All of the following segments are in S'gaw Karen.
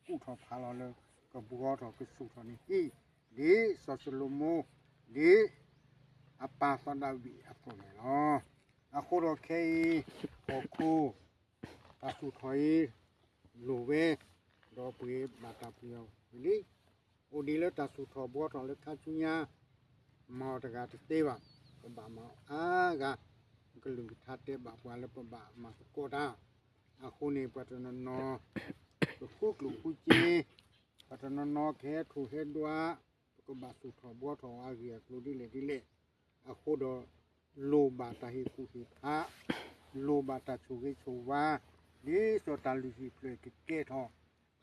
ကူၣ်ထီၣ်ဖးလီၤလၢ ကဘှီထီၣ်ကဆူၣ်ထီၣ်န့ၣ်ဟံၣ်, ဒ်စီၤၡလိၤမိၣ်, ဒ်အပၢ်စီၤဒၤဝံးအသိးန့ၣ်လီၤ. အဃိဒီးခဲအံၤ ဟီၣ်ခိၣ် တၢ်ဆူၣ်ထီၣ်အံၤ လိၣ်ဝဲ, ဒီးပှ့ၤဘၣ်တၢ်ပှ့ၤအီၤဝံၤလံ. အိၣ်ဒံးလၢတၢ်ဆူၣ်ထီၣ်ဘှီထီၣ်လၢခါဆူညါ, မၤအီၤတဂၤတသ့ဘၣ်, ပဘၣ်မၤအီၤအါဂၤ, ကလုၢ်ကထါတဲဘၣ်ပှၤလၢပဘၣ်မၤသကိးတၢ်, အဃိန့ၣ် ပှၤတနီၤနီၤ ကဃုကျိၣ်ဃုစ့, ပှၤတနီၤနီၤကဟဲထူၣ်ဟဲဒွး, ပကဘၣ်ဆူၣ်ထီၣ်ဘှီထီၣ်အဂ့ၢ်အကျိၤဒ်လဲၣ်ဒ်လဲၣ်, အဃိဒီး လိၣ်ဘၣ်တၢ်ဟ့ၣ်ကူၣ်ဟ့ၣ်ဖး, လိၣ်ဘၣ်တၢ်ဆိၣ်ဂ့ၤဆိၣ်ဝါ, ဒ်သိးတၢ်လုၢ်ဟံၣ်ဖျၢၣ်ကကဲထီၣ်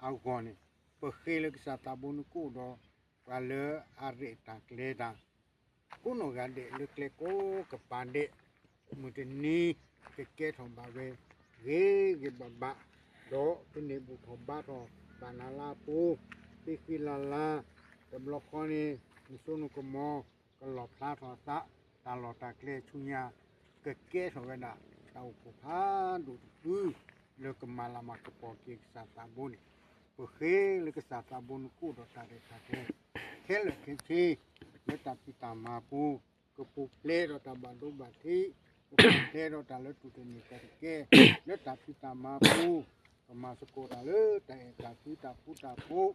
အဂီၢ်န့ၣ်, ပဃ့လၢကစၢ်သးဘိန့ၣ်ကအိၣ်ဒီး ပှၤလၢအရဲၣ်တၢ်ကျဲၤတၢ် ကိးနီၢ်ဂၤဒဲးလၢကျဲကိးကပၤဒဲး, မုၢ်တနံၤ ကကဲထီၣ်ဘၣ်ဝဲ ဂ့ၤဂ့ၤဘၣ်ဘၣ်, ဒီးကန့ၢ်ဘူၣ်ထီၣ်ဘါထီၣ်ဘၣ်နၤလၢအပူၤ, ဃံဃံလၤလၤ, တဘျီဃီန့ၣ် နစိနကမီၤ ကလီၣ်ဖျါထီၣ်အသး, တၢ်လီၢ်တၢ်ကျဲဆူညါ ကကဲထီၣ်ဝဲဒၣ် တၢ်အိၣ်ဖှိၣ်ဖးဒိၣ်တဖု လၢကမၤလၤမၤကပီၤက့ၤကစၢ်သးဘိန့ၣ်, ပဃ့လၢကစၢ်သးဘိန့ၣ်ကအိၣ်ဒီးတၢ်ရဲၣ်တၢ်ကျဲၤ ခဲလၢာ်ခဲဆ့ လၢတၢ်ဖံးတၢ်မၤအပူၤ, ကပူၤဖျဲးဒီးတၢ်ဘၣ်ဒိဘၣ်ထံး, ကပူၤဖျဲးဒီးတၢ်လၢတူၢ်တန့ၢ်ကီၢ်တကဲ, လၢတၢ်ဖံးတၢ်မၤအပူၤ, ကမၤသကိးတၢ်လၢတၢ်အဲၣ်တၢ်ကွံတၢ်ဃူတၢ်ဖိး,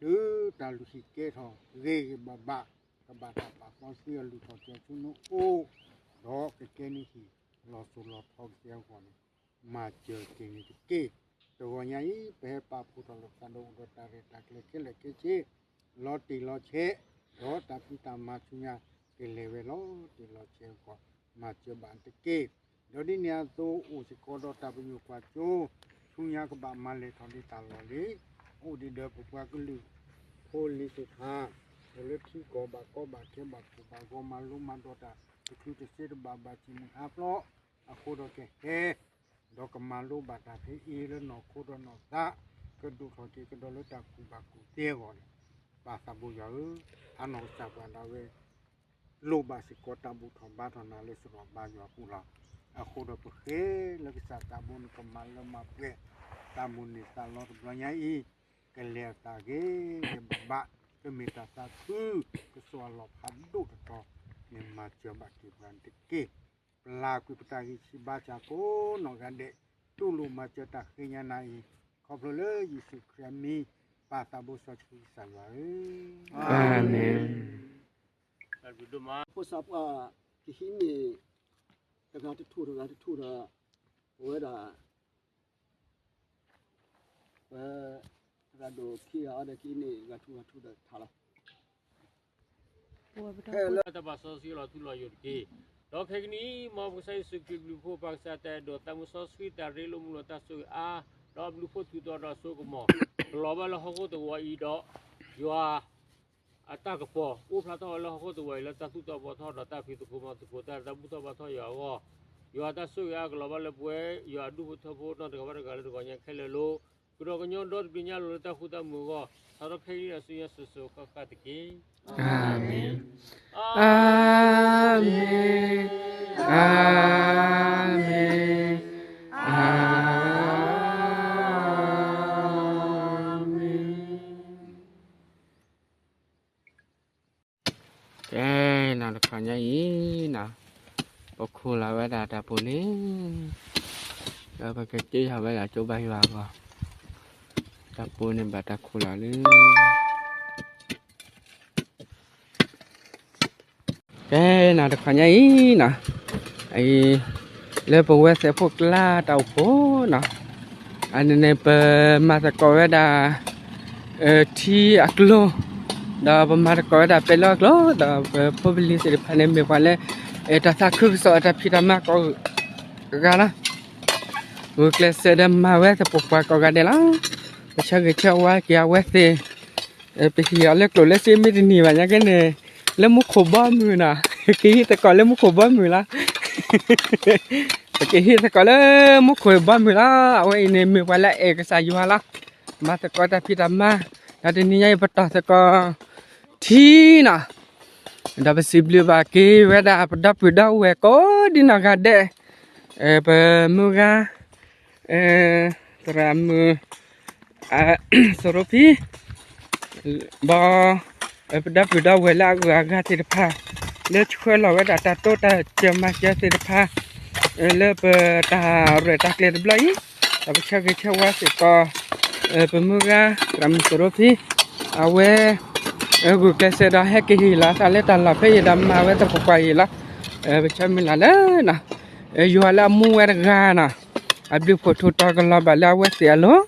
တုၤတၢ်လုၢ်ဟံၣ်ကဲထီၣ်ဂ့ၤဂ့ၤဘၣ်ဘၣ်, ကဘၣ်တၢ်ပာ်စီဆှံအီၤလုၢ်ထီၣ်က့ၤဆူနအိၣ်, ဒီးကကဲနဟံၣ်လီၤစိၤလီၤထီကသ့အဂီၢ်န့ၣ်, မၤစၢၤက့ၤန့ၣ်တက့ၢ်. တဂီၤညါအံၤ ပဟဲပာ်ဖှိၣ်ထီၣ်လိာ်သးဒီးအိၣ်ဒီးတၢ်ရဲၣ်တၢ်ကျဲၤခဲလၢာ်ခဲဆ့, လီၤတံၢ်လီၤဆဲး, ဒီးတၢ်ဖံးတၢ်မၤဆူညါ ကလဲၤဝဲလီၤတံၢ်လီၤဆဲးအဂီၢ်, မၤစၢၤဘၣ်တက့ၢ်. ဒီးဒ်န့ၣ်အသိးအိၣ်စ့ၢ်ကီးဒီးတၢ်ပညိၣ်ကွၢ်စိ, ဆူညါကဘၣ်မၤလဲၢ်ထီၣ်ဒံးတၢ်လီၢ်လံ, အိၣ်ဒံးဒီးပပှၤကလုာ်ဖိလံၤသ့ၣ်တဖၣ်, အိၣ်လၢထံကီၢ်ဘၣ်ကီဘၣ်ခဲဘၣ်ကိၢ်ဘၣ်ဂီၤ မၤလိမၤဒိးတၢ် တချုးတစ့တဘၣ် ဘၣ်စံးမုၢ်ဟါပျီ, အဃိဒီးကဟဲ ဒီးကမၤလိဘၣ်တၢ်ဖဲအံၤလၢနီၢ်ခိဒီးနီၢ်သး, ကဒိၣ်ထီၣ်က့ၤကဒီးလၢတၢ်ကူၣ်ဘၣ်ကူၣ်သ့အဂီၢ်န့ၣ်, ပၢ်သးဘိယွၤဧၢ, အနီၢ်ကစၢ်ပှၤဒၣ်ဝဲ လိၣ်ဘၣ်စ့ၢ်ကီးတၢ်ဘူၣ်ထီၣ်ဘါထီၣ်နၤလၢစရီၣ်ဘါယွၤအပူၤလီၤ. အဃိဒီးပဃ့လၢကစၢ်သးဘိန့ၣ် ကမၤလၢမၤပှဲၤ တၢ်မိၣ်န့ၢ်သးလီတဘျီညါအံၤ, ကလဲၤအသးဂ့ၤဂ့ၤဘၣ်ဘၣ်, ကမ့ၢ်တၢ်သးခု ကစီၣ်အလီၢ်ဖးဒိၣ်တတီၤန့ၣ် မၤစၢၤဘၣ်က့ၤပှၤန့ၣ်တက့ၢ်. ပျၢ်ကွံာ်ပတၢ်ဂံၢ်ဆံးဘါစၢ်ကိးနီၢ်ဂၤဒဲး, တူၢ်လိာ်မၤစၢၤတၢ်ဃ့ညါနၤအံၤ, ခီဖျိလၢယ့ၣ်ၡူးခရံာ်အမံၤ, ပၢ်သးဘိစီဆှံကစၢ်ယွၤဧၢ, အၤမ့ၣ်. ဖိသၣ်ပှၢ် ကဟံးန့ၢ် တဂၤတထူၣ်တဂၤတထူၣ်ဒီး ပဝဲဒၣ် ပှၤသရၣ်ဒိၣ်ခံဂၤအံၤဒီး ကဟံးန့ၢ်ဂၤထူၣ်ဂၤထူၣ်ဒီးထးလီၤ. တၢ်ဘၣ်စီဆှံလီၤထူလီၤယိာ်တက့ၢ်. ဒီးခဲကနံၣ်အံၤ မ်ပကစၢ်ယ့ၣ်ၡူးခရံာ်ဘျုးဖှိၣ် ပၢ်ကစၢ်တၢ်အဲၣ်ဒိၣ် သးမုၢ်စီဆှံ တၢ်ရ့လိာ်မုာ်လိာ် တၢ်ဆိၣ်ဂ့ၤအါ, ဒီးဘျုးဖှိၣ်ထူးတီၤဒီးစိကမီၤ ကလီၤဘၣ်လၢဟီၣ်ခိၣ်တဝီၤအံၤဒီး ယွၤ အတၢ်ကပီၤ အိၣ်ဖျါထီၣ်ဝဲလၢဟီၣ်ခိၣ်တဝီၤအံၤ လၢတၢ်သူၣ်ထီၣ်ဘှီထီၣ်ဒီးတၢ်ဖံးသကိးမၤသကိး တၢ်သးဘူၣ်ထီၣ်ဘါထီၣ်ယွၤအဂီၢ်, ယွၤတၢ်ဆိၣ်ဂ့ၤအါကလီၤဘၣ်လၢပဝဲ ယွၤအဒူၣ်ဖိထၢဖိနီတဂၤဘၣ်တဂၤလၢတဂီၤညါခဲလၢာ်လီၤ. ကဒီးကညီဒီတဘ့ၣ်ညါလီၤလၢတၢ်ဃူတၢ်မုာ်အဂီၢ်, စးထီၣ်ဖဲအံၤဒီးဆူညါစိၤစိၤဃၣ်ဃၣ်တက့ၢ်. အၤမ့ၣ်, အၤမ့ၣ်, အၤမ့ၣ်, အၤမ့ၣ်. ကဲ, နီၢ်တခီညါအံၤနီၤ, ပခူၣ်လီၤဝဲဒၣ်တၢ်ပူၤလံ, ဒီးပကက့ၤထီၣ်ဝဲဒၣ်ကၠိဘါယွၤအဂီၢ်, တၢ်ပူၤန့ၣ်ဘၣ်တၢ်ခူၣ်လီၤလံ. ကဲ, နီၢ်တခီညါအံၤနီၤ, အံၤ, လၢပဝဲသ့ၣ်ဖိကျါတၢ်အိၣ်ဖှိၣ်နီၤ, အန့ၣ်န့ၣ် ပမၤသကိးဝဲဒၣ် ထံအကျိၤ, ဒီးပမၤသကိးဝဲဒၣ်ပဲလီၢ်ကျိၤ, ဒီးပဖိပလံၤသ့ၣ်တဖၣ်န့ၣ် မ့ၢ်ပှၤလၢ တၢ်သးခုကစီၣ်အတၢ်ဖံးတၢ်မၤကိးဂၤလီၤ. ဂုာ်ကျဲးစၢးဒီးမၤဝဲသပှၢ်ပှၢ်ကိးဂၤဒဲးလီၤ. ပဆၢဂ့ၤဆၢဝါက့ၤအဝဲသ့ၣ်, ပဟံးအီၤလၢကျိၣ်လၢစ့မ့ၢ်တန့ၢ်ဘၣ်ညါကဲန့ၣ်, လၢမူခိၣ်ဘီမုၢ်နီၤ, ကဟံးသကိးလၢမူခိၣ်ဘီမုၢ်လီၤ. ပကဟံးသကိးလၢမူခိၣ်ဘီမုၢ်လီၤ. အဝဲအံၤန့ၣ်မ့ၢ်ပှၤလၢအအဲၣ်ကစၢ်ယွၤလီၤ. မၤသကိးတၢ်ဖံးတၢ်မၤ, ဒီးတနံၤညါအံၤပတီၢ်သကိး ထံနီၤ, ဒီးပစံးဘျုးဘၣ်က့ၤဝဲဒၣ်ပဒီပုၢ်ဒီဝဲၢ်ကိးဒံနီၢ်ဂၤဒဲး, ပမုၢ်ဂၤ, သရၣ်မုၣ်, စရိဖံ ဘီ ပဒီပုၢ်ဒီဝဲၢ်လၢအဂုၤအဂၤသ့ၣ်တဖၣ် လၢဆှၢလီၤဝဲဒၣ်တၢ်တိတၢ်စၢၤမၤစၢၤသ့ၣ်တဖၣ် လၢပတၢ်ရဲၣ်တၢ်ကျဲၤတဘျီအံၤ ဒီးပဆၢဂ့ၤဆၢဝါစ့ၢ်ကီး ပမုၢ်ဂၤ သရၣ်မုၣ်စရိဖံ အဝဲ ဂုာ်ကျဲးစၢးဒီးဟဲက့ၤဟ့ၣ်လီၤသးလၢတၢ်လီၢ်ဖဲအံၤဒီးမၤဝဲသပှၢ်ပှၢ်အံၤလီၤ. ပဆၢမုၢ်လၢ်လၢ ယွၤလၢအမူဝဲတဂၤနီၤ အဘျုးဖှိၣ်ထူးတီၤကလီၤဘၣ်လၢအဝဲသ့ၣ်အလိၤ,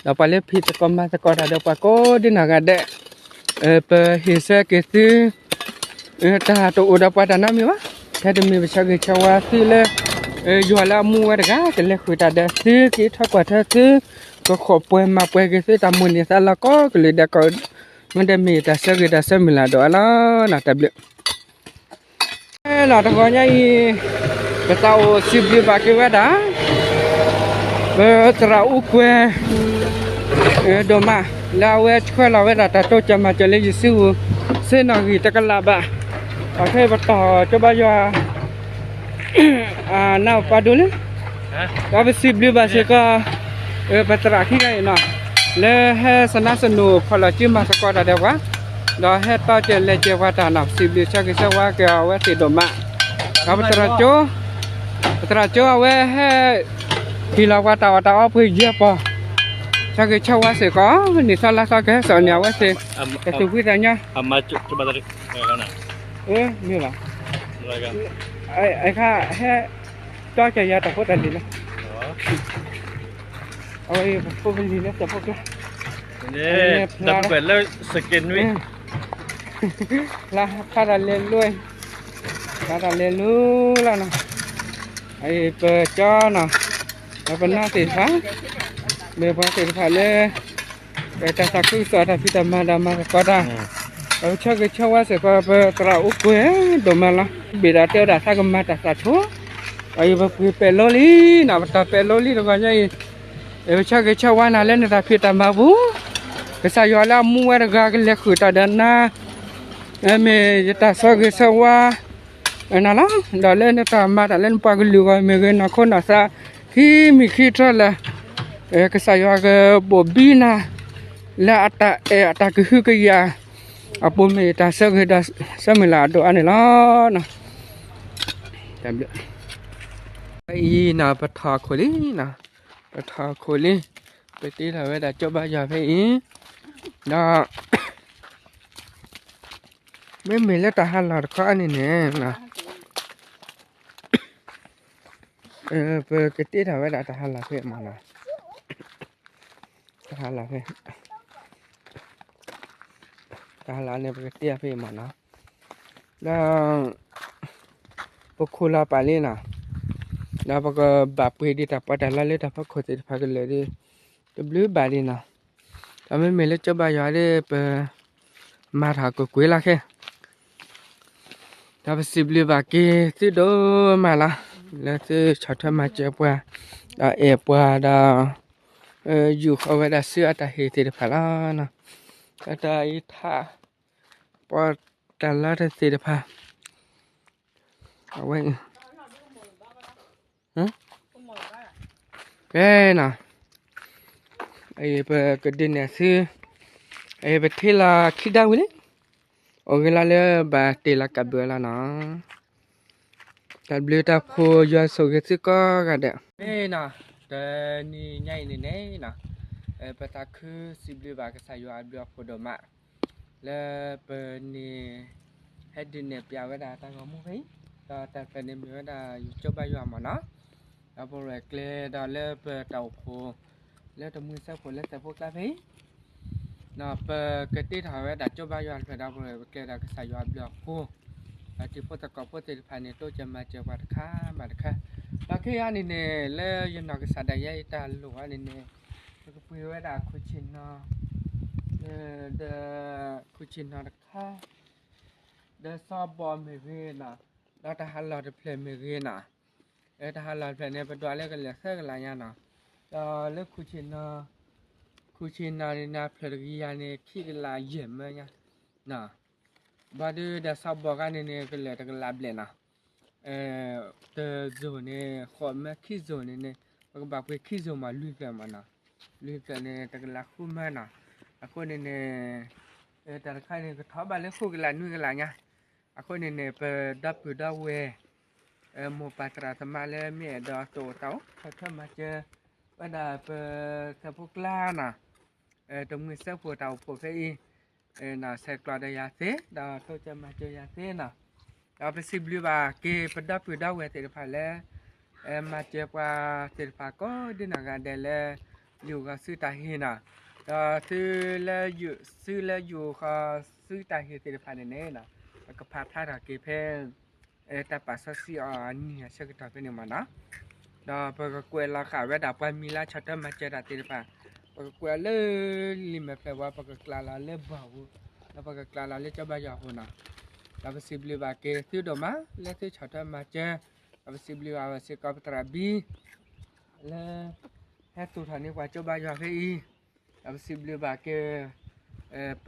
ဒီးပှၤလၢဖံးသကိးမၤသကိးတၢ်ဒီးပှၤကိးဒ်နီၢ်ဂၤဒဲး ပဟ့ၣ်ဆၢက့ၤသု တၢ်တအိၣ်ဒီးပှၤတၢ်နီတမံၤဘၣ်. ထဲတမံၤပဆၢဂ့ၤဆၢဝါသုလၢ ယွၤလၢအမူဝဲတဂၤ ကလဲၤဃုာ်တၢ်ဒီးသု ကထီၣ်ကွၢ်ထွဲသု ကဃိးပှဲၤမၤပှဲၤက့ၤသုတၢ်မိၣ်န့ၢ်သးလီၤကိးကလုာ်ဒဲးကိး မ့တမ့ၢ်တၢ်ဆၢဂ့ၤတၢ်ဆၢမုၢ်လၢ်ဒိၣ်အါလီၤ. တၢ်ဘျုး လီၤတဂီၤညါအံၤ ပသးအိၣ်စံးဘျုးဘၣ်က့ၤဝဲဒၣ် ပသရၣ်အူကွဲၤ ဒိၣ်မး လၢအဝဲဆှၢလီၤဝဲဒၣ်တၢ်တိစၢၤမၤစၢၤလၢယစုပူၤ စ့နီၣ်ဂံၢ်တကလးဘၣ်. အခဲအံၤပတီၢ်ကၠိဘါယွၤ နၢ်ပၢၢ်ဒိၣ်လံ ဒီးပစံးဘျုးဘၣ်စ့ၢ်ကီး ပသရၣ်ခံဂၤအံၤနီၤ လၢဟဲစနါစနိၣ်ဖီၣ်လီၤစုမၤသကိးတၢ်ဒီးပှၤ ဒီးဟဲတီစၢၤလဲၤစၢၤပှၤတၢ်နီၤ ပစံးဘျုးဆၢဂ့ၤဆၢဝါက့ၤအဝဲသ့ၣ်ဒိၣ်မး ဒီးပသရၣ်ကၠိ ပသရၣ်ကၠိအဝဲဟဲ ဟ့ၣ်လီၤပှၤတၢ်အီၣ်တၢ်အီပှ့ၤယဲၢ်ပီၢ် ဆၢဂ့ၤဆၢဝါစ့ၢ်ကီး နံၣ်သီလါသီကဟဲစိာ်န့ၢ်အဝဲသ့ၣ် တၢ်သူၣ်ဖှံသးညီ မ့ၢ်ဘၣ် အခါဟဲ တီစၢၤယၤတၢ်ဖိတၢ်လံၤလီၤ အဝဲဖိပလံၤလၢတၢ်ဖိကျါ တၢ်ပကွဲးလၢစကဲနွံ လၢဖးတၢ်လဲၤလိၤ ဖးတၢ်လဲၤလိၤလီၤနီၤ ပကၠီနီၤ ဒီးပနီၢ်သ့ၣ်တဖၣ် မ့ၢ်ပှၤသ့ၣ်တဖၣ်လၢ တၢ်သးခုကစီၣ်တၢ်ဖံးတၢ်မၤဒီးမၤသကိးတၢ် ဒီးပဆၢဂ့ၤဆၢဝါစ့ၢ်ကီး ပသရၣ်အိၣ်ကွဲၤဒိၣ်မးလီၤ ဘ့ၣ်ဒီးတဲဝဲဒၣ်သးကမၤတၢ်သးဆိ ဒီးအံၤပပှ့ၤပဲာ်လိလံနီၤ ပတီၢ်ပဲာ်လိလံတဂီၤညါအံၤ ပဆၢဂ့ၤဆၢဝါနၤလၢနတၢ်ဖံးတၢ်မၤပူၤ ကစၢ်ယွၤလၢအမူဝဲတဂၤကလဲၤဃုာ်တၢ်ဒီးနၤ မ့ၢ်ယတၢ်ဆၢဂ့ၤဆၢဝါ နၤလီၤ ဒီးလၢနတၢ်မၤတၢ်လၢနပှၤကလုာ်ဂီၢ်မ့ၢ်ဂ့ၤ နီၢ်ခိနီၢ်သး ခံမံၤခံထၢလၢာ် ကစၢ်ယွၤကဘိၣ်ဘံနၤ လၢအတၢ်အဲၣ်အတၢ်ကဟုကယာ် အပူၤမ့ၢ်တၢ်ဆၢဂ့ၤဒီးဆၢမုၢ်လၢ်အဒိၣ်အါန့ၣ်လီၤ. ဖဲအံၤနီၤ ပထီၣ်ခိၣ်လံနီၤ ပထီၣ်ခိၣ်လံ ပတ့ထီၣ်ဝဲဒၣ်ကၠိဘါယွၤဖဲအံၤ ဒီး မ့မ့ၢ်လၢတၢ်ဟးလီၢ်တခီအံၤန့ၣ်န့ၣ် ပကတ့ထီၣ်ဝဲဒၣ်တၢ်ဟးလီၢ်ဖဲမ့ၢ်နီၤ တၢ်ဟးလီၢ်ဖဲ တၢ်ဟးလီၢ်န့ၣ် ပကတ့အီၤဖဲအံၤမ့ၢ်နီၤ ဒီး ပခိၣ်လီၤပာ်လံနီၤ ဒီးပကဘၣ်ပှ့ၤဒံးတၢ်ပီးတၢ်လီလၢတၢ်ဖီခိၣ်သ့ၣ်တဖၣ်ကလၢာ်ဒီး တဘျုးဘၣ်ဒံးနီၤ ဒီးမ့မ့ၢ်လၢကၠိဘါယွၤဒီး ပမၤထီၣ်ကွ့ၢ်ကွ့ၢ်လီၤခဲ ဒီးပစံးဘျုးဘၣ်က့ၤသုဒိၣ်မးလီၤ လၢသုဆီၣ်ထွဲမၤစၢၤပှၤ ဒီးအဲၣ်ပှၤဒီး ယူာ်ဃီၤဝဲဒၣ်ဆူအတၢ်ဟ့ၣ်သ့ၣ်တဖၣ်လီၤ. တၢ်အံၤထး ပီးတၢ်လီတသ့ၣ်တဖၣ် အဝဲ ကဲနီၤ ပကဒုးနဲၣ်သု ပထံၣ်လီၤခံဒၣ်ဝံၤလံ အိၣ်ဂ့ၤလီၤလၢဘၣ်တ့ၢ်လီၤကးဘၢလီၤနီၤ တၢ်ဘျုးတၢ်ဖှိၣ်ယွၤဆိၣ်ဂ့ၤသုကိးဂၤဒဲး နီၤ တနံၤညါအံၤန့ၣ်န့ၣ်နီၤ ပသးခုစံးဘျုးဘၣ်ကစၢ်ယွၤအဘျုးအဖှိၣ်ဒိၣ်မး လၢပန့ၣ် ဟဲဒုးနဲၣ်ပျးဝဲဒၣ်တၢ်ဂီၤမူဖဲအံၤ ဒီးတၢ်ဖျၢၣ်န့ၣ်မ့ၢ်ဝဲဒၣ်ယကၠိဘါယွၤမ့ၢ်နီၤ ဒီးပရဲၣ်ကျဲၤဒီးလၢပတၢ်အိၣ်ဖှိၣ် လၢတမှံၤဆၢဖှိၣ်လၢသၢဖိကျါဖဲအံၤ ဒီးပကတ့ထီၣ်ဝဲဒၣ်ကၠိဘါယွၤတဖျၢၣ်ဒီး ပရဲၣ်ကျဲၤဒီးကစၢ်ယွၤအဘျုးအဖှိၣ် ဒီးတံၤဖိသကိးဖိသ့ၣ်တဖၣ်န့ၣ် တိစၢၤမၤစၢၤပှၤတခါဘၣ်တခါ ဒီးခဲအံၤန့ၣ်န့ၣ် လၢယနီၢ်ကစၢ်ဒၣ်ယဲအတၢ်လိၣ်အံၤန့ၣ်န့ၣ် ပကပှ့ၤဝဲဒၣ်ခူၣ်ဆ့ၣ်နီၤ ဒီး ခူၣ်ဆ့ၣ်နီၤတခါ ဒီးစီၤဘီၣ်မ့ၢ်ဂ့ၤနီၤ ဒီးတၢ်ဟးလီၢ်တဖျၢၣ်မ့ၢ်ဂ့ၤနီၤ တၢ်ဟးလီၢ်တဖျၢၣ်န့ၣ် ပဒွးလၢကလဲၤသၢကလးညါနီၤ ဒီးလၢခူၣ်ဆ့ၣ်နီၤ ခူၣ်ဆ့ၣ်နီၤန့ၣ် ဖျၢၣ်တကယၤန့ၣ် ခံကလးယဲၢ်မၢညါ ဘၣ်ဒီးစီၤဘီၣ်ခါန့ၣ်န့ၣ် ကလဲၤတကလးဘျဲၣ်နီၤ တစိၤန့ၣ် ဃိးမၢ ခံစိၤန့ၣ်န့ၣ် ပကဘၣ်ပှ့ၤခံစိၤမး လွံၢ်ဖျၢၣ်မးနီၤ လွံၢ်ကလးန့ၣ် တကလးဃုမၢနီၤ. အဃိန့ၣ်န့ၣ် တၢ်တခါန့ၣ် ကထီၣ်ဘၣ်လၢဃုကလးနွံကလးညါ. အဃိန့ၣ်န့ၣ် ပဒီပုၢ်ဒီဝဲၢ် မိၢ်ပၢ်သရၣ်သမါလၢမ့ၢ်အဲၣ်ဒိးသူၣ်အိၣ်သးအိၣ် ဆီၣ်ထွဲမၤစၢၤဝဲဒၣ်ပသဲးဖိကျါနီၤ, တမှံၤစဲးဖိတၢ်အိၣ်ဖှိၣ်ဖဲအံၤ ဆဲးကျိးဒီးယၤသ့ ဒီးတိစၢၤမၤစၢၤယၤသ့နီၤ. ဒီးပစံးဘျုးဘၣ်က့ၤပဒီပုၢ်ဒီဝဲၢ်သ့ၣ်တဖၣ်လၢ မၤစၢၤပှၤသ့ၣ်တဖၣ်ကိးဒ်နီၢ်ဂၤဒဲးလၢ ယူာ်ဃီၤစုတၢ်ဟ့ၣ်နီၤ, ဒီးသုလၢယူာ်ဃီၤစုတၢ်ဟ့ၣ်သ့ၣ်တဖၣ်န့ၣ်န့ၣ် ပကဖးဖျါထီၣ်က့ၤဖဲ တၢ်ပာ်စီဆှံအီၤအနံၤအဆၢကတီၢ်ဖဲန့ၣ်မးနီၤ. ဒီးပကကွဲးလီၤဃာ်ဝဲဒၣ်ပှၤမံၤလၢဆီၣ်ထွဲမၤစၢၤတၢ်သ့ၣ်တဖၣ်, ပကကွဲးအီၤလၢလံာ်မဲာ်ဖျၢၣ်ဝံၤ ပကကျးလီၤလၢဘီၣ်ပူၤ, ဒီးပကကျးလီၤလၢကၠီဘါယွၤအပူၤနီၤ. ဒီးပစံးဘျုးဘၣ်က့ၤသုဒိၣ်မးလၢသုဆီၣ်ထွဲမၤစၢၤ, ဒီးပစံးဘျုးဘၣ်စ့ၢ်ကီးပသရၣ်ဘံ လၢ ဟဲသူၣ်ထီၣ်န့ၢ်ပှၤကၠီဘါယွၤဖဲအံၤ, ဒီးပစံးဘျုးဘၣ်က့ၤ ပ ပ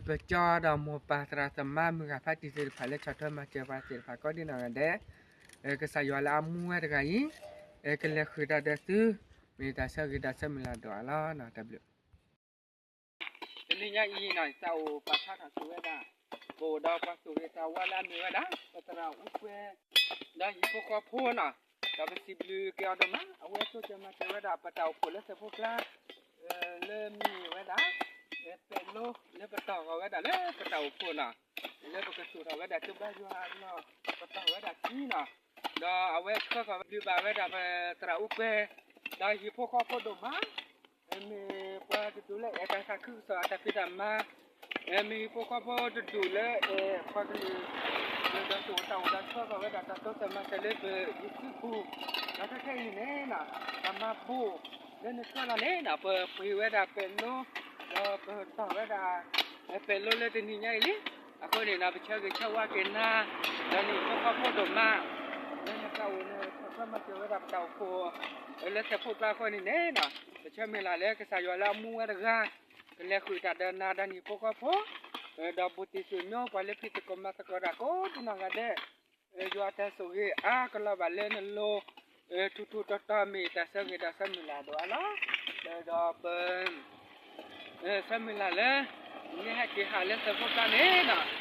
ကၠီဒီးမိၢ်ပၢ် သရၣ်သမါ မုၢ်ဂၤဖါတံၢ်သ့ၣ်တဖၣ်လၢဆီၣ်ထွဲမၤစၢၤပှၤသ့ၣ်တဖၣ်ကိးဒ်နီၢ်ဂၤဒဲး, ကစၢ်ယွၤလၢအမူဝဲတဂၤအံၤ ကလဲၤဃုာ်တၢ်ဒီးသု မ့ၢ်တၢ်ဆၢဂ့ၤတၢ်ဆၢမုၢ်လၢ်ဒိၣ်အါလီၤ. တၢ်ဘျုး တနံၤညါအံၤန့ၣ် ယသးအိၣ်ပာ်ဖျါထီၣ်က့ၤဝဲဒၣ် ပအိၣ်ဒီးပှၤသူၣ်ဂ့ၤသးဝါလၢအမ့ၢ်ဝဲဒၣ် ပသရၣ်အူကွဲ ဒီးဟံၣ်ဖိဃီဖိနီၤ, ဒီးပစံးဘျုးက့ၤအီၤဒိၣ်မး အဝဲတိစၢၤမၤစၢၤဝဲဒၣ်ပတၢ်အိၣ်ဖှိၣ်လၢသဲးဖိကျါ လၢမ့ၢ်ဝဲဒၣ် ပဲၤလိလၢပတီၢ်ဂီၤဝဲဒၣ်လၢပတၢ်အိၣ်ဖှိၣ်နီၤ, လၢပကသူၣ်ထီၣ်ဝဲဒၣ်ကၠီဘါယွၤအလီၢ် ပတီၢ်ဝဲဒၣ်ခံနီၤ, ဒီးအဝဲဆှၢဃီၤဝဲဒၣ်ပသရၣ်အူကွဲ ဒီးဟံၣ်ဖိဃီဖိဒိၣ်မး မ့ၢ်ပှၤတဒူၣ်လၢအဲၣ်တၢ်သးခုကစီၣ်အတၢ်ဖံးတၢ်မၤ, မ့ၢ်ဟံၣ်ဖိဃီဖိတဒူၣ်လၢအဲၣ်ပှၤကလုာ် ဒီးသူၣ်အိၣ်သးအိၣ်ဒီးဆှၢဃီၤဝဲဒၣ်တၢ်တိစၢၤမၤစၢၤလၢပဟံၣ်ပူၤ, ဒီးခဲခဲအံၤန့ၣ် တၢ်မၤဘူၣ်လၢနဆှၢလီၤန့ၣ် ပပှ့ၤဝဲဒၣ်ပဲၤလိ ဒီးပတီၢ်ဝဲဒၣ် ပဲၤလိလၢတနံၤညါအံၤလံ, အဃိန့ၣ် ပဆၢဂ့ၤဆၢဝါက့ၤနၤ ဒီးနဟံၣ်ဖိဃီဖိဒိၣ်မး လၢနသးအိၣ်န့ၣ် ဆီၣ်ထွဲမၤစၢၤဝဲဒၣ်ပတၢ်အိၣ်ဖှိၣ် လၢသဲးဖိကျါအဃိန့ၣ်န့ၣ် ပဆၢမုၢ်လၢ်လၢကစၢ်ယွၤလၢအမူဝဲတဂၤ ကလဲၤဃုာ်တၢ်ဒီးနၤဒီးနဟံၣ်ဖိဃီဖိ ဒီးဘူးတံၢ်သူၣ်ညိ ပှၤလၢဖံးသကိးမၤသကိးတၢ်ကိးဒ်နီၢ်ဂၤဒဲး ယွၤတၢ်ဆိၣ်ဂ့ၤအါကလီၤဘၣ်လၢနလိၤ ထူထူတီတီမ့ၢ်တၢ်ဆၢဂ့ၤတၢ်ဆၢမုၢ်လၢ်ဒိၣ်အါလီၤ, ဒီးပ ဆၢမုၢ်လၢ်လၢ မ့ၢ်ဟဲက့ၤဟးလၢသဲးဖိကျါန့ၣ် ဟဲက့ၤဟး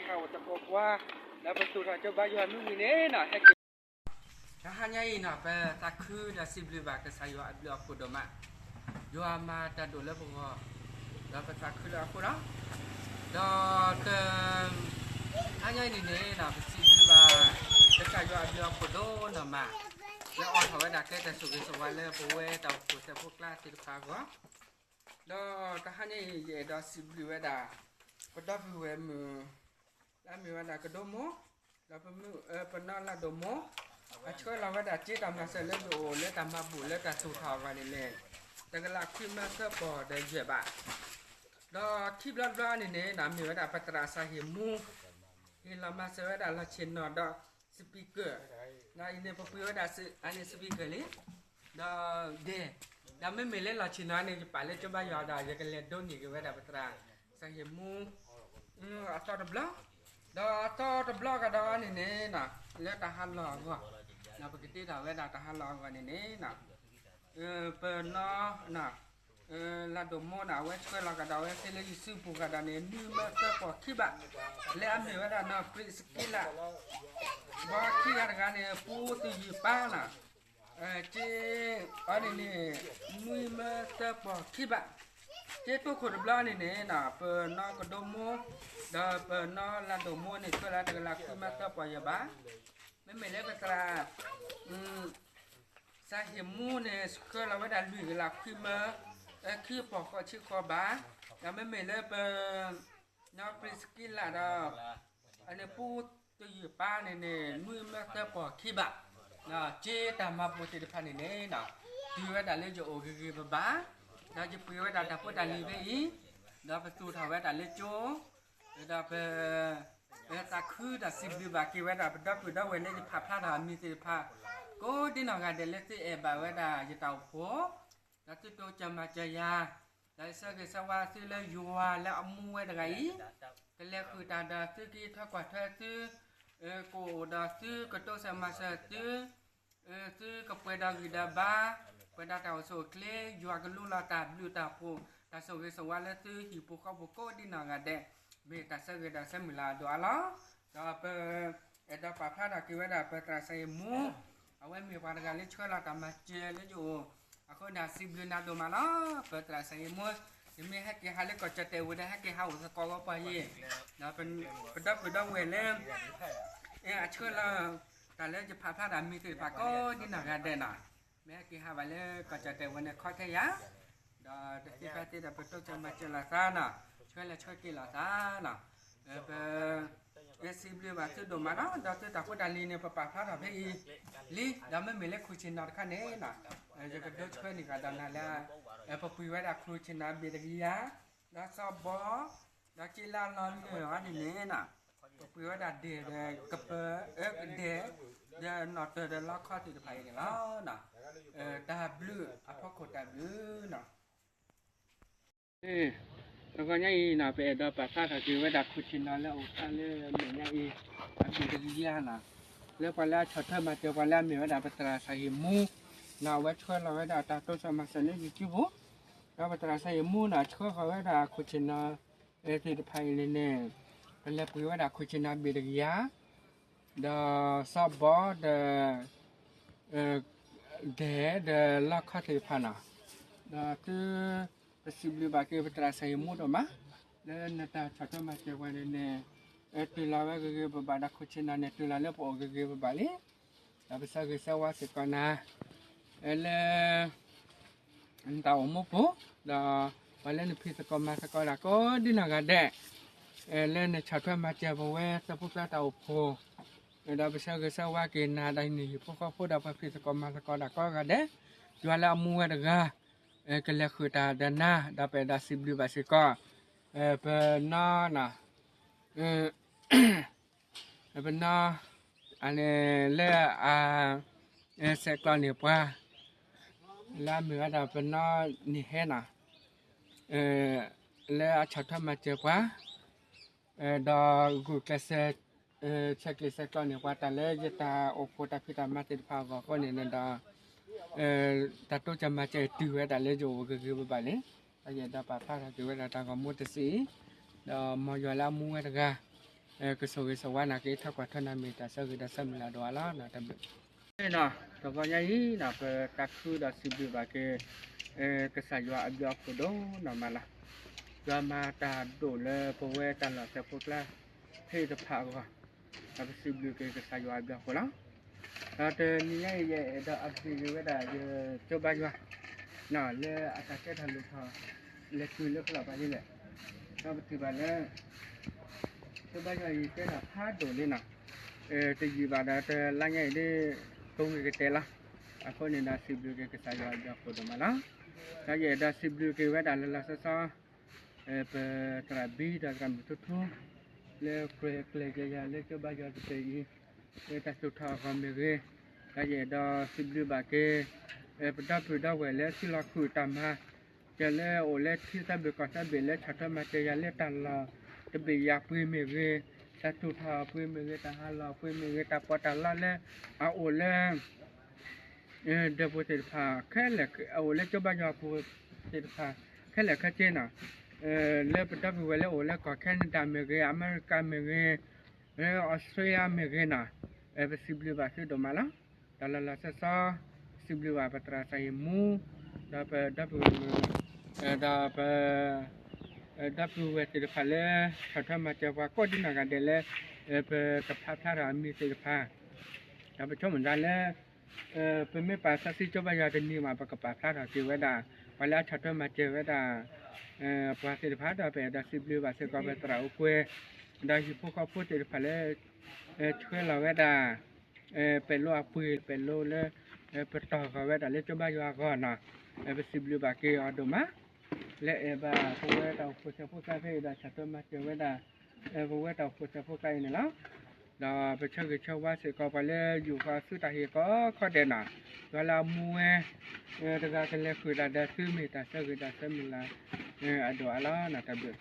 အိၣ်သကိးပှၤ ဒီးပသူၣ်ထီၣ်ကၠီဘါယွၤမ့ၢ်ဝံၤန့ၣ် ဟဲက့ၤ တဟါညါအံၤန့ၣ် ပသးခုဒီးစံးဘျုးဘၣ်ကစၢ်ယွၤအဘျုးအဖှိၣ်ဒိၣ်မး, ယွၤမၤတၢ်ဒိၣ်လၢပဂီၢ် ဒီးပသးခုလၢအဃိလီၤ. ဒီးတဟါညါအံၤန့ၣ်န့ၣ် ပစံးဘျုးဘၣ် ကစၢ်ယွၤအဘျုးအဖှိၣ်ဒိၣ်နီၢ်မး လၢအအိၣ်ထီၣ်ဝဲဒၣ်ကဲတၢ်ဆိၣ်ဂ့ၤဆိၣ်ဝါလၢပဝဲတၢ်အိၣ်ဖှိၣ်သဲးဖိကျါသ့ၣ်တဖၣ်အဂီၢ်, ဒီးတဟါညါအံၤ ယအဲၣ်ဒိးစံးဘျုးဝဲဒၣ် ပဒီပုၢ်ဝဲၢ်မုၣ် လၢအမ့ၢ်ဝဲဒၣ်ကဒိမိၢ် ဒီးပနီၢ်လၢဒိၣ်မိၢ် အဆှၢလီၤဝဲဒၣ်စ့တၢ်မၤစၢၤလၢယအိၣ်လၢတၢ်မၤဘူၣ်လၢတၢ်သူၣ်ထီၣ်အဂီၢ်န့ၣ်န့ၣ် တကလးခွံမၢသၢပီၢ်ဒီးယဲၢ်ဘး, ဒီးခံဘျီတဘျီန့ၣ်န့ၣ် မ့ၢ်ဝဲဒၣ်ပသရၣ်စၢ်ဟ့ၣ်မူ ဟ့ၣ်လီၤမၤစၢၤဝဲဒၣ်လီၢ်ဆ့ၣ်နီၤဒီး speaker, ဒီးအံၤန့ၣ် ပပှ့ၤဝဲဒၣ်အန့ၣ် speaker လံ, ဒီးဒဲး, ဒီးမ့မ့ၢ်လၢလီၢ်ဆ့ၣ်နီၤန့ၣ် ယပာ်လၢကၠီဘါယွၤဒီး ယကလဲၤဒိးန့ၢ်က့ၤဝဲဒၣ်ပသရၣ်စၢ်ဟ့ၣ်မူ အသီတဘျီ, ဒီးအသီတဘျီကဒီးန့ၣ်န့ၣ် လၢတၢ်ဟးလီၢ်အဂီၢ်, ဒီးပကတ့ထီၣ်ဝဲဒၣ်တၢ်ဟးလီၢ်အဂီၢ်န့ၣ်န့ၣ် ပနီၢ် လၢဒိၣ်မိၢ်န့ၣ် အဝဲဆှၢလီၤကဒီးဝဲသ့လၢယစုပူၤကဒီးန့ၣ် နွံမၢသၢပီၢ်ခံဘး, လၢအမ့ၢ်ဝဲဒၣ်နီၢ်ပြံးစကံလး, ဘီခံဂၤတဂၤန့ၣ် ပူတယုၢ်ပၢ်လီၤ, က့ အီၤန့ၣ်န့ၣ် နွံမၢသၢပီၢ်ခံဘး, က့တိခိၣ်တဘျီန့ၣ်န့ၣ် ပနီၢ်ကဒိမိၢ် ဒီးပနီၢ်လၢဒိၣ်မိၢ်န့ၣ် ဆှၢလီၤတကလးခွံမၢသၢပီၢ်ယဲၢ်ဘး, မ့မ့ၢ်လၢပသရၣ် စၢ်ဟ့ၣ်မူန့ၣ် ဆှၢလီၤဝဲဒၣ်လွံၢ်ကလးခွံမၢ ခံပီၢ်ဃိးဆံဃိးဘး, ဒီးမ့မ့ၢ်လၢပ နီၢ်ပြံးစကံလးဒီး အန့ၣ်ပူတယုၢ်ပၢ်န့ၣ်န့ၣ် နွံမၢသၢပီၢ်ခံဘး, စ့တၢ်မၤဘူၣ်သ့ၣ်တဖၣ်န့ၣ်န့ၣ် တုၤဝဲဒၣ်လၢယအိၣ်ဂ့ၤဂ့ၤဘၣ်ဘၣ်, ဒီးယပှ့ၤဝဲဒၣ်တၢ်ဖိတၢ်လံၤဖဲအံၤ, ဒီးပသူၣ်ထီၣ်ဝဲဒၣ်လၢကၠိ ဒီးပ သးခုဒီးစံးဘျုးဘၣ်က့ၤဝဲဒၣ် ပဒီပုၢ်ဒီဝဲၢ်လၢယဖးဖျါထီၣ်အမံၤသ့ၣ်တဖၣ် ကိးဒ်နီၢ်ဂၤဒဲးလၢသုအဲၣ်ဘၣ်ဝဲဒၣ်ယတၢ်အိၣ်ဖှိၣ်, ဒီးသုတိစၢၤမၤစၢၤယၤ, ဒီးယဆၢဂ့ၤဆၢဝါသုလၢယွၤလၢအမူဝဲတဂၤအံၤ, ကလဲၤဃုာ်တၢ်ဒီးသု ကဟံးထွဲကွၢ်ထွဲသု, ကအိၣ်ဒီးသု ကတိစၢၤမၤစၢၤသု, သုကပှဲၤဒီးဂံၢ်ဒီးဘါ, ပှဲၤဒီးတၢ်အိၣ်ဆူၣ်အိၣ်ချ့, ယွၤကလူလီၤတၢ်ဘျုးတၢ်ဖှိၣ် တၢ်ဆိၣ်ဂ့ၤဆိၣ်ဝါလၢသုဟံၣ်ဖိဃီဖိကိးဒ်နီၢ်ဂၤဒဲး, မ့ၢ်တၢ်ဆၢဂ့ၤဒီးဆၢမုၢ်လၢ်အဒိၣ်အါလီၤ. ဒီးပအဲၣ်ဒိးပာ်ဖျါထီၣ်က့ၤဝဲဒၣ်ပသရၣ်စၢ်ယ့ၣ်မူ, အဝဲမ့ၢ်ပှၤတဂၤလၢဆှၢလီၤတၢ်မၤစၢၤလၢယအိၣ်, အဃိန့ၣ်စံးဘျုးနၤဒိၣ်မးလီၤ. ပသရၣ်စၢ်ယ့ၣ်မူ, နမ့ၢ်ဟဲက့ၤဟးလၢကီၢ်ကၠီၣ်တဲၣ်ဝံၤဒီး ဟဲက့ၤဟးအိၣ်သကိးဝဲပှၤယံၤ, ဒီးပဒီပုၢ်ဒီဝဲၢ်လၢ အဆှၢလီၤ တၢ်လၢယဖးဖျါတၢ်မံၤသ့ၣ်တဖၣ်ကိးဒ်နီၢ်ဂၤဒဲးနီၤ, မ့ၢ်ဟဲက့ၤဟးဘၣ်လၢကီၢ်ကၠီၣ်တဲၣ်ဝဲန့ၣ် ခီထဲယၤ, ဒီးတသ့ဖဲသ့ဒီး ပတိစၢၤမၤစၢၤလိာ်သးနီၤ, ဆှၢလၢဆှၢက့ၤလိာ်သးနီၤ, ပ စံးဘျုးဘၣ်သုဒိၣ်မးနီၤ, ဒီးသုတၢ်ဖိတၢ်လံၤန့ၣ် ပပာ်ဖျါထီၣ်ဖဲအံၤလံ, ဒီးမ့မ့ၢ်လၢခရူၣ်ဆ့ၣ်နီၤတခါန့ၣ်နီၤ, ယကဒိဆှၢန့ၢ်ကဒီးနၤလၢ ပပှ့ၤဝဲဒၣ်ခရူၣ်ဆ့ၣ်နီၤဘ့ၣ်တကယၤ, ဒီးစီၤဘီ, ဒီးက့လၢအလီၤနုာ်အီၤန့ၣ်န့ၣ်နီၤ, ပပှ့ၤဝဲဒၣ်ဒဲၣ်ဒီးကပၢၤ, အၢ ဒဲၣ်, ဒီးနီၣ်တၢၤဒီးလီခီသ့ၣ်တဖၣ်အံၤန့ၣ်လီၤ. တၢ်ဘျုး, အဖီခိၣ်တၢ်ဘျုးနီၤ. တဂီၤညါအံၤနီၤ ပအဲၣ်ဒိးပာ်ဖျါထီၣ်က့ၤဝဲဒၣ်ခရူၣ်ဆ့ၣ်နီၤလၢအိၣ်ဖျါလၢမဲာ်ညါအံၤ, အဘ့ၣ်တကယၤနီၤ, လၢပှၤလၢအဆီၣ်ထွဲမၤစၢၤပှၤလၢအမ့ၢ်ဝဲဒၣ်ပသရၣ်စၢ်ယ့ၣ်မူ, နီၤ အဝဲဆှၢလီၤဝဲဒၣ်တၢ်တိစၢၤမၤစၢၤလၢ YouTube ပူၤ, ဒီးပသရၣ်စၢ်ယ့ၣ်မူနီၤ ဆှၢဃီၤဝဲဒၣ်ခရူၣ်ဆ့ၣ်နီၤ သ့ၣ်တဖၣ်အံၤန့ၣ်န့ၣ်, ပလဲၤပှ့ၤဝဲဒၣ်ခရူၣ်ဆ့ၣ်နီၤဘ့ၣ်တကယၤ, ဒီးစီၤဘီဒီး ဒဲၣ်ဒီးလီခီသ့ၣ်တဖၣ်နီၤ, ဒီးသု, ပစံးဘျုးဘၣ်က့ၤပသရၣ်စၢ်ယ့ၣ်မူဒိၣ်မး, လၢနတၢ်ဆီၣ်ထွဲမၤစၢၤပှၤန့ၣ်န့ၣ်, တုၤလီၤဝဲဂ့ၤဂ့ၤဘၣ်ဘၣ်ဒီးခရူၣ်ဆ့ၣ်နီၤန့ၣ် တုၤလီၤလၢပအိၣ်ဂ့ၤဂ့ၤဘၣ်ဘၣ်လံ, ဒီးပဆၢဂ့ၤဆၢဝါစ့ၢ်ကီးနၤ, လၢ နတၢ်အိၣ်မူပူၤ, ဒီးပှၤလၢနဖံးသကိးမၤသကိးတၢ်ကိးဒ်နီၢ်ဂၤဒဲး, လၢနဆီၣ်ထွဲမၤစၢၤပဝဲသၢဖိကျါတၢ်အိၣ်ဖှိၣ်, ဒီးပဆၢဂ့ၤဆၢဝါက့ၤနၤဒီးနဟံၣ်ဖိဃီဖိဒီးပှၤဖံးသကိးမၤသကိးတၢ်ကိးဂၤဒဲး, ယွၤလၢအမူဝဲတဂၤ, ကလဲၤဃုာ်တၢ်ဒီးနၤ, ဒီးပအဲၣ်ဒိးစံးဘျုးဘၣ်စ့ၢ်ကီး, ပနီၤ ပနီၤ, လၢအ, ဆဲးကျိးန့ၢ်ပှၤ, လၢအမ့ၢ်ဝဲဒၣ်ပနီၤန့ၢ်ဟဲနီၤ, လၢအဆီၣ်ထွဲမၤစၢၤပှၤ, ဒီးဂုာ်ကျဲးစၢး, ဆဲးကျိးဆဲးကျိးန့ၢ်ပှၤ တၢ်လၢယတၢ်အိၣ်ဖှိၣ်တၢ်ဖံးတၢ်မၤသ့ၣ်တဖၣ်အဂီၢ်အဃိန့ၣ်ဒီး, တၢ်တိစၢၤမၤစၢၤတုၤဝဲဒၣ်လၢယအိၣ်ဂ့ၤဂ့ၤဘၣ်ဘၣ်လံ, ဒီးယအဲၣ်ဒိးပာ်ဖျါထီၣ်က့ၤဝဲဒၣ်တၢ်ဂီၤမူတစဲးအံၤ, ဒီးမ်ယွၤလၢအမူဝဲတဂၤ, ကဆိၣ်ဂ့ၤဆိၣ်ဝါနၤက့ၤထီၣ်ကွၢ်ထီၣ်နၤမ့ၢ်တၢ်ဆၢဂ့ၤဒီးဆၢမုၢ်လၢ်ဒိၣ်အါလီၤ. တၢ်ဘျုး တဂီၤညါအံၤ ပသးခုဒီးစံးဘျုးဘၣ်က့ၤ ကစၢ်ယွၤအဘျုးအဖှိၣ်ဒိၣ်နီၢ်မးလီၤ. ယွၤမၤတၢ်ဒိၣ်လၢပဝဲတၢ်လီၢ်သဲဖိကျါ သ့ၣ်တဖၣ်အဂီၢ်, ဒီးပစံးဘျုးက့ၤကစၢ်ယွၤအဘျုးအဖှိၣ်လီၤ. ဒီးတနံၤညါအံၤ ယအဲၣ်ဒိးအပျံၤက့ၤဝဲဒၣ်ယကၠိဘါယွၤ လၢအတၢ်ကဲထီၣ်လိၣ်ထီၣ် လဲၤတုၤလၢဖဲလဲၣ်ပှၤဒ်လဲၣ်, ဒီးပထံၣ်ဘၣ်လၢ ကၠိဘါယွၤအံၤကဲထီၣ်ဖးဒိၣ်လံနီၤ, တယံာ်ဘၣ်ဒီးတလါညါအံၤဒ် ကိးဂ့ၤကတဲာ်လီၤ. အဃိန့ၣ်ဒီးစံးဘျုးက့ၤကစၢ်ယွၤအဘျုးအဖှိၣ်ဒိၣ်မးလီၤ. ဒီးယအဲၣ်ဒိးစံးဘျုးက့ၤဝဲဒၣ်လၢလီၤဆီဆီ ပသရၣ်ဘံဒီးသရၣ်မုၣ်ထူထူ လၢကြၢးကျဲၤယၤလၢကၠိဘါယွၤကတၢၢ်အံၤ, လၢတၢ်သူၣ်ထီၣ်အဂီၢ်မ့ၢ်ဂ့ၤ, ဒီးယအဲၣ်ဒိးစံးဘျုးဘၣ်က့ၤ ပဒီပုၢ်ဒီဝဲၢ်လၢသုလီၤဃုာ်တၢ်မၤ စၢၤလၢအိၣ်လၢထံသၢဘ့ၣ်ကီၢ်သၢဘ့ၣ် လၢဆီၣ်ထွဲမၤစၢၤယၤလၢတၢ်လီၢ်တဘ့ၣ်ယၤပှ့ၤမ့ၢ်ဂ့ၤ, တၢ်သူၣ်ထီၣ်ပှ့ၤမ့ၢ်ဂ့ၤ, တၢ်ဟးလီၤပှ့ၤမ့ၢ်ဂ့ၤ, တၢ်ပီးတၢ်လီလၢအအိၣ်လၢ ဒီးပူၤသ့ၣ်တဖၣ်ခဲလၢာ်, အအိၣ်လၢကၠိဘါယွၤပူၤသ့ၣ်တဖၣ် ခဲလၢာ်ခဲဆ့နီၤ, လၢပဒီပုၢ်ဝဲၢ်လၢအိၣ်လၢကီၢ်ခဲနဒၤမ့ၢ်ဂ့ၤ, အမဲရကၤမ့ၢ်ဂ့ၤ, လၢအီစထြ့လယါမ့ၢ်ဂ့ၤနီၤ, ပစံးဘျုးဘၣ်သုဒိၣ်မးလီၤ. တၢ်လီၤလီၤဆီဆီ စံးဘျုးဘၣ်ပသရၣ်စၢ်ယ့ၣ်မူ, ဒီးပဒီပုၢ်ဝဲၢ်, ဒီးပ ဒီပုၢ်ဝဲၢ်သ့ၣ်တဖၣ်လၢ ဆီၣ်ထွဲမၤစၢၤပှၤကိးဒ်နီၢ်ဂၤဒဲးလၢ ပကဖးဖျါထီၣ်အမံၤသ့ၣ်တဖၣ်, ဒီးပဆိကမိၣ်သးလၢ ပမ့ၢ်ပာ်စီဆှံကၠိဘါယွၤတနံၤမး ပကပာ်ဖျါထီၣ်က့ၤဝဲဒၣ် ပှၤလၢအဆီၣ်ထွဲမၤစၢၤဝဲဒၣ် ပှၤသ့ၣ်တဖၣ် ဒီးပအဲၣ်ဒိးစံးဘျုးဘၣ်စ့ၢ်ကီးပသရၣ်အိၣ်ကွဲ ဒီးဟံၣ်ဖိဃီဖိသ့ၣ်တဖၣ်လၢ ဆှၢလီၤဝဲဒၣ် ပဲၤလိအပှ့ၤ ပဲၤလိလၢ ပတီၢ်ဃာ်ဝဲဒၣ်လၢကၠိဘါယွၤအဂီၢ်နီၤ, ပစံးဘျုးဘၣ်က့ၤအီၤဒိၣ်မး လၢအဲၣ်ဘၣ်ပဝဲတၢ်အိၣ်ဖှိၣ်သဲးဖိသၣ်ဖဲအံၤဒီး ဆီၣ်ထွဲမၤစၢၤဝဲဒၣ် ပဝဲတၢ်အိၣ်ဖှိၣ်သဲးဖိသၣ်အံၤန့ၣ်လီၤ. ဒီးပဆၢဂ့ၤဆၢဝါစ့ၢ်ကီးပှၤလၢယိၤဃီၤသုတၢ်ဟ့ၣ်ကိးခီဒဲးနီၤ, ယွၤလၢအမူဝဲတဂၤကလဲၤဃုာ်တၢ်ဒီးသုမ့ၢ်တၢ်ဆၢဂ့ၤဒီးဆၢမုၢ်လၢ်အဒိၣ်အါလီၤနီၤ, တၢ်ဘျုး